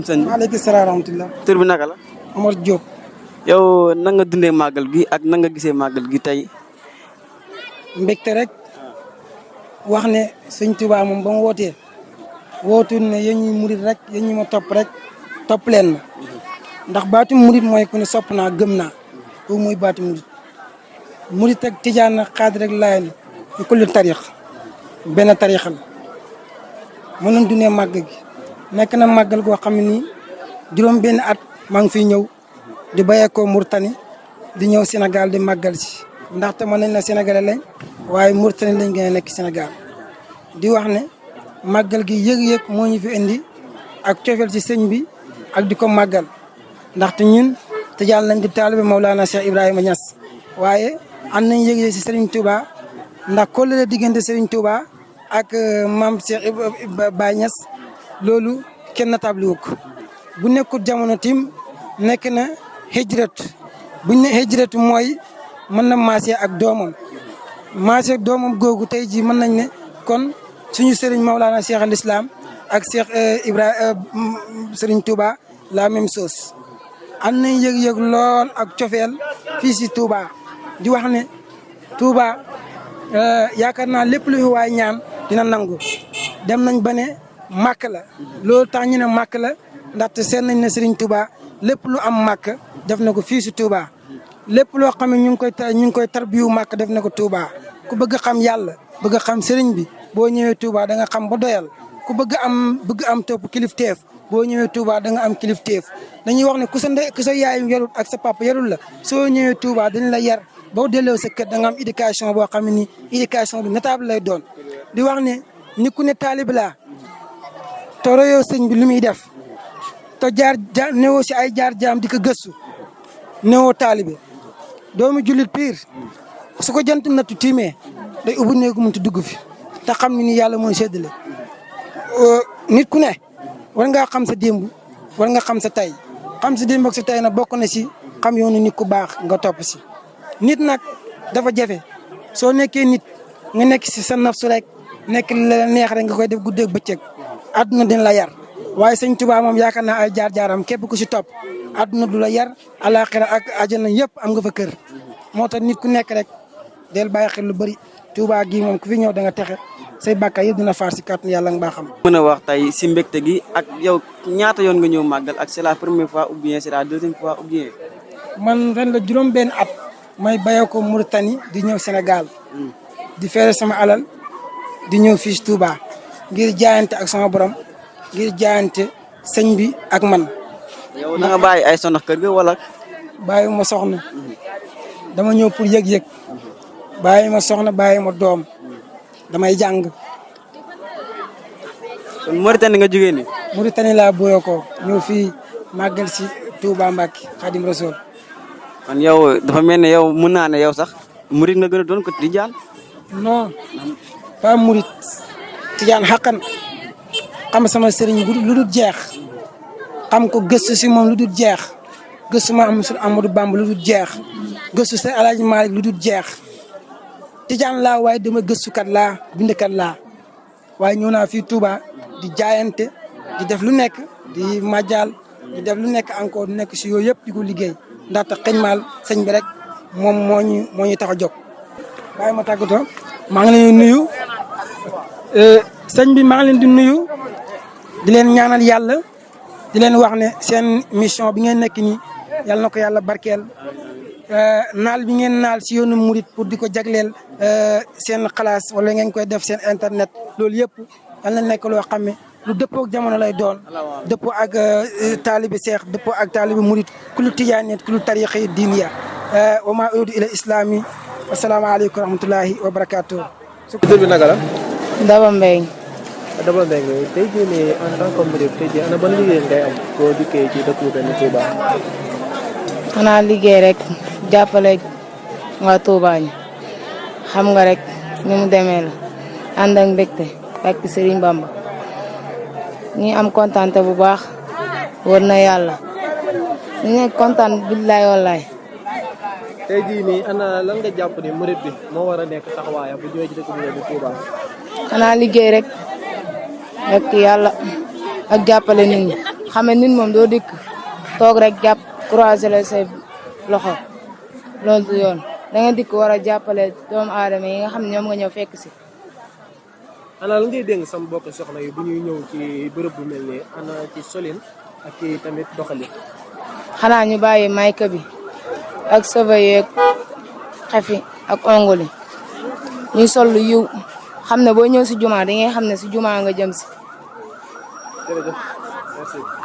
maaleykum salaam wa rahmatulah. tur bi naka la. Omar Diop. yow na nga dundee màggal gi ak na nga gisee màggal gi tey. mbégte rek wax ne sëñ Tuubaa moom ba mu wootee wootul ne yéen ñi murit rek yéen ñi ma topp rek topp leen ma ndax baatu murit mooy ku ne sopp naa gëm naa boobu mooy baatu murit. murit ak tijaan ak xaadir rek laay ni ñu kulli tarix benn tarix la mën nañ dundee màggal gi nekk na màggal goo xam ne nii juróom benn at maa ngi fiy ñëw di bàyyeekoo Mauritanie di ñëw Sénégal di màggal si ndaxte mën nañ la Sénégalais lañ waaye Mauritanie lañ gën a nekk Sénégal di wax ne màggal gi yëg-yëg moo ñu fi indi ak cofeel ci sëñ bi ak di ko màggal ndaxte ñun tijaan lañ di taalibe Maulana Cheikh Ibrahima Niass waaye am nañ yëg-yëg si Serigne Touba ndax kóllëre diggante Serigne Touba ak maam Cheikh Baye Niass loolu kenn natable wu ko bu nekkul jamono tim nekk na hijrat buñ ne hijrat mooy mën na maase ak doomam maase ak doomam googu tey jii mën nañ ne kon suñu Serigne Maulana Cheikh al Islam ak Cheikh Ibrahima Serigne Touba la même chose am nañ yëg-yëg lool ak cofeel fii si Touba di wax ne Touba yaakaar naa lépp lu fi waay ñaan dina nangu dem nañ ba ne màkk la loolu tax ñu ne màkk la ndaxte seen nañ ne Serigne Touba lépp lu am màkk def na ko fii si Touba lépp loo xam ne ñu ngi koy tarbiyu màkk def na ko Touba ku bëgg xam yàlla bëgg xam Serigne bi boo ñëwee Touba da nga xam ba doyal ku bëgg am topp kilifteef boo ñëwee Touba da nga am kilifteef dañuy wax ne ku sa yaay yarul ak sa papa yarul la soo ñëwee Touba dañ la yar boo delloo sa kër da nga am éducation boo xam ne nii éducation bi notable lay doon di wax ne ni ku ne taalib laa te royoo sëñ bi lu muy def te newoo si ay jaar jaam di ko gëstu newoo taalibe doomu jullit piir su ko jant nattu tiimee day ubbi néegu mënti dugg fi te xam ne ni yàlla mooy séddale nit ku ne war ngaa xam sa démb war nga xam sa tay xam sa démb ak sa tay na bokk na si xam yoonu nit ku baax nga topp si nit nag dafa jafe soo nekkee nit nga nekk si sa nafsu rek nekk la neex rek nga koy def guddeeg bëccëg àdduna dina la yar waaye sëñ Tuubaa moom yaakaar naa ay jaar-jaaram képp ku si topp àdduna du la yar alaxira ak àjjana yëpp am nga fa kër moo tax nit ku nekk rek del bàyyi xel lu bëri Tuubaa gi moom ku fi ñëw da nga texe say bàkkaar yëpp dina faar si kàttan yàlla nga baaxam. mën a wax tey si mbégte gi ak yow ñaata yoon nga ñëw màggal ak c'est la première fois ou bien c'est la deuxième fois ou bien. man ren la juróom benn at may bayoo ko Mauritanie di ñëw Sénégal di feere sama alal di ñëw fii si Touba ngir jaayante ak sama borom ngir jaayante sëñ bi ak man. yow na nga bàyyi ay soxna kër ga wala. bàyyi ma soxna dama ñëw pour yëg-yëg bàyyi ma soxna bàyyi ma doom damay jàng. kon Mauritanie nga jógee nii. Mauritanie laa booyoo ko ñëw fii màggal si Touba Mbacke Khadim Rasoul. kon yow dafa mel ne yow mën naa ne yow sax murit nga gën a doon ko tijaan. non pas murit tijaan xaqan xam sama sëriñ lu dul jeex xam ko gëstu si moom lu dul jeex gëstu ma am sur Amadou Bamba lu dul jeex gëstu sa El Hadj Malick lu dul jeex tijaan laa waaye dama gëstukat laa bindkat laa waaye ñëw naa fii Touba di jaayante di def lu nekk di majal di def lu nekk encore du nekk si yooyu yëpp di ko liggéey ndaxte xëñ maal sëñ bi rek moom moo ñu tax a jóg. bàyyi ma tàggatoo maa ngi leen di nuyu sëñ bi maa ngi leen di nuyu di leen ñaanal yàlla di leen wax ne seen mission bi ngeen nekk nii yàlla na ko yàlla barkeel naal bi ngeen naal si yoonu murit pour di ko jagleel seen xalaas wala ngeen koy def seen internet loolu yëpp yàlla na nekk loo xam ne lu dëppoo ak jamono lay doon dëppoo ak taalibi seex dëppoo ak taalibi murit kulu tijaaniyat kulu tariqi diiniya wa maa uriidu ila islaami asalaamaaleykum wa rahmatulahi wa barakaatu. tur bi naka la. Daba Mbengue. Daba Mbengue tey jii nii en tant que murid tey jii ana ban liggéey ngay am boo dikkee ci dëkk bu mel ni Touba. xanaa liggéey rek jàppale waa Touba ñi xam nga rek ni mu demee la ànd ak mbégte ak Serigne Bamba ñi am kontaan bu baax wër na yàlla ñu nekk kontaan billaay wallaay. tey jii nii ana lan nga jàpp ni murid bi moo war a nekk taxawaayam bu ñëwee ci dëkk bu mel ni Touba. xanaa liggéey rek yàlla ak jàppale nit ñi xam ne nit moom doo dikk toog rek jàpp croiser la say loxo loolu du yoon da nga dikk war a jàppale doomu aadama yi nga xam ne ñoom nga ñëw fekk si. ana la ngay dénk sama mbokk soxna yi bu ñuy ñëw ci bërëb bu mel nii ana ci solin ak ci tamit doxalin. xanaa ñu bàyyi mayka bi ak sëva yeeg xefi ak ongoli ñu sol lu yiw xam ne boo ñëw si jumaa da ngay xam ne si jumaa nga jëm si. jërëjëf merci.